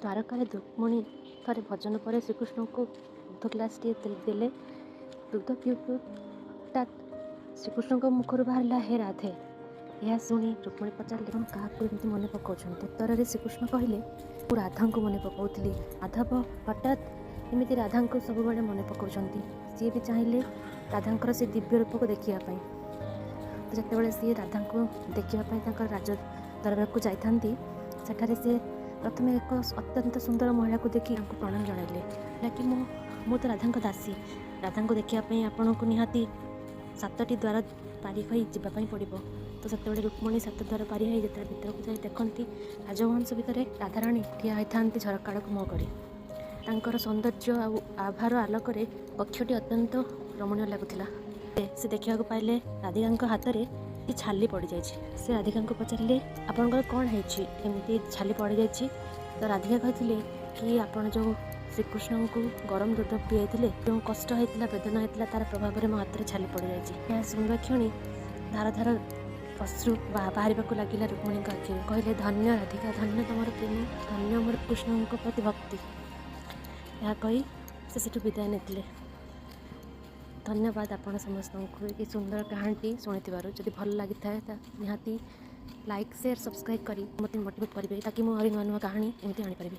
ଦ୍ୱାରକାରେ ରୁକ୍ମିଣୀ ଥରେ ଭୋଜନ ପରେ ଶ୍ରୀକୃଷ୍ଣଙ୍କୁ ଦୁଗ୍ଧ ଗ୍ଲାସଟିଏ ଦେଲେ। ଦୁଗ୍ଧ ପିଉ ପିଉ ହଠାତ୍ ଶ୍ରୀକୃଷ୍ଣଙ୍କ ମୁଖରୁ ବାହାରିଲା, "ହେ ରାଧେ!" ଏହା ଶୁଣି ରୁକ୍ମିଣୀ ପଚାରିଲେ, "ଆପଣ କାହାକୁ ଏମିତି ମନେ ପକାଉଛନ୍ତି?" ଉତ୍ତରରେ ଶ୍ରୀକୃଷ୍ଣ କହିଲେ, "ମୁଁ ରାଧାଙ୍କୁ ମନେ ପକାଉଥିଲି।" ମାଧବ ହଠାତ୍ ଏମିତି ରାଧାଙ୍କୁ ସବୁବେଳେ ମନେ ପକାଉଛନ୍ତି। ସିଏ ବି ଚାହିଁଲେ ରାଧାଙ୍କର ସେ ଦିବ୍ୟ ରୂପକୁ ଦେଖିବା ପାଇଁ। ତ ଯେତେବେଳେ ସିଏ ରାଧାଙ୍କୁ ଦେଖିବା ପାଇଁ ତାଙ୍କର ରାଜ ଦରବାରକୁ ଯାଇଥାନ୍ତି, ସେଠାରେ ସେ ପ୍ରଥମେ ଏକ ଅତ୍ୟନ୍ତ ସୁନ୍ଦର ମହିଳାକୁ ଦେଖି ତାଙ୍କୁ ପ୍ରଣାମ ଜଣାଇଲେ କି ମୁଁ ତ ରାଧାଙ୍କ ଦାସୀ। ରାଧାଙ୍କୁ ଦେଖିବା ପାଇଁ ଆପଣଙ୍କୁ ନିହାତି ସାତଟି ଦ୍ୱାର ପାରି ହୋଇ ଯିବା ପାଇଁ ପଡ଼ିବ। ତ ସେତେବେଳେ ରୁକ୍ମଣୀ ସାତ ଦ୍ୱାର ପାରି ହୋଇ ଯେତେବେଳେ ଭିତରକୁ ଯାଇ ଦେଖନ୍ତି, ରାଜବଂଶ ଭିତରେ ରାଧାରାଣୀ ଠିଆ ହୋଇଥାନ୍ତି ଝରକା ଆଡ଼କୁ ମୁହଁ କରି। ତାଙ୍କର ସୌନ୍ଦର୍ଯ୍ୟ ଆଉ ଆଭାର ଆଲୋକରେ କକ୍ଷଟି ଅତ୍ୟନ୍ତ ରମଣୀୟ ଲାଗୁଥିଲା। ସେ ଦେଖିବାକୁ ପାଇଲେ, ରାଧିକାଙ୍କ ହାତରେ ଛାଲି ପଡ଼ିଯାଇଛି। ସେ ରାଧିକାଙ୍କୁ ପଚାରିଲେ, "ଆପଣଙ୍କର କ'ଣ ହେଇଛି, ଏମିତି ଛାଲି ପଡ଼ିଯାଇଛି?" ତ ରାଧିକା କହିଥିଲେ କି ଆପଣ ଯେଉଁ ଶ୍ରୀକୃଷ୍ଣଙ୍କୁ ଗରମ ଦୁଧ ପିଆଇଥିଲେ, ଯେଉଁ କଷ୍ଟ ହେଇଥିଲା, ବେଦନା ହେଇଥିଲା, ତାର ପ୍ରଭାବରେ ମୋ ହାତରେ ଛାଲି ପଡ଼ିଯାଇଛି। ଏହା ଶୁଣିବା କ୍ଷଣି ଧାର ଧାର ଅଶ୍ରୁ ବାହାରିବାକୁ ଲାଗିଲା ରୁକ୍ମିଣୀଙ୍କ ଆଖିରୁ। କହିଲେ, "ଧନ୍ୟ ରାଧିକା, ଧନ୍ୟ ତମର ପ୍ରେମ, ଧନ୍ୟ ମୋର କୃଷ୍ଣଙ୍କ ପ୍ରତି ଭକ୍ତି।" ଏହା କହି ସେ ସେଠୁ ବିଦାୟ ନେଇଥିଲେ। ଧନ୍ୟବାଦ ଆପଣ ସମସ୍ତଙ୍କୁ ଏ ସୁନ୍ଦର କାହାଣୀଟି ଶୁଣିଥିବାରୁ। ଯଦି ଭଲ ଲାଗିଥାଏ, ତ ନିହାତି ଲାଇକ୍, ସେୟାର, ସବସ୍କ୍ରାଇବ୍ କରି ମୋତେ ମୋଟିଭେଟ୍ କରିବେ, ତାକି ମୁଁ ଆହୁରି ନୂଆ ନୂଆ କାହାଣୀ ଏମିତି ଆଣିପାରିବି।